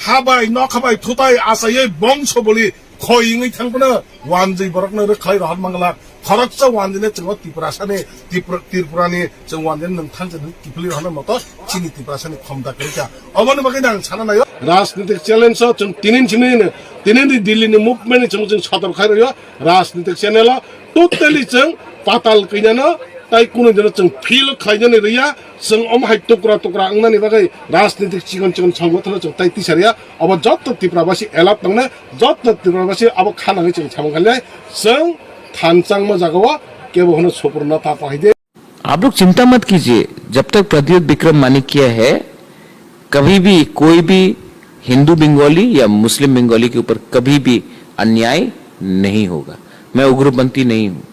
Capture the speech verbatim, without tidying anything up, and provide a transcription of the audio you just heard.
Abai, nokha bai, thutai, asaiye, bongso boli, khoi wngwi thangphano, wanjwi borokno rwkhlai rohor mangla, khoroksa wanjwino chwngo Tiprasani, Tipra-, Tripurani, chwng wanjwino nwng thangsa nwng kiphilwi rohorna moto, chini Tiprasani khomta kwrwikha. Oboni bagwi ang sana naio. Rajnitik challenge o chwng tinin chini, tinin di Delhi ni movement ni chwng, chwng sotor khai rwio, rajnitik channel o totally chwng patal kainyano, tai kunu dino chwng feel khlainani rwya, chwng omo hai tukra tukra wngnani bagwi rajnitik chikon chikon songgothano chwng tai tisarya. Obo jotto Tripura basi alert tongnai, jotto Tripura basi abo khanangwi chwng samung khainai, chwng thanchangma jagao kebo hwnwi supurno ta pahaide. आप लोग चिंता मत कीजिए, जब तक प्रद्युत विक्रम मानिक्य है, कभी भी कोई भी हिंदू बंगाली या मुस्लिम बंगाली के ऊपर कभी भी अन्याय नहीं होगा। मैं उग्रपंथी नहीं हूँ।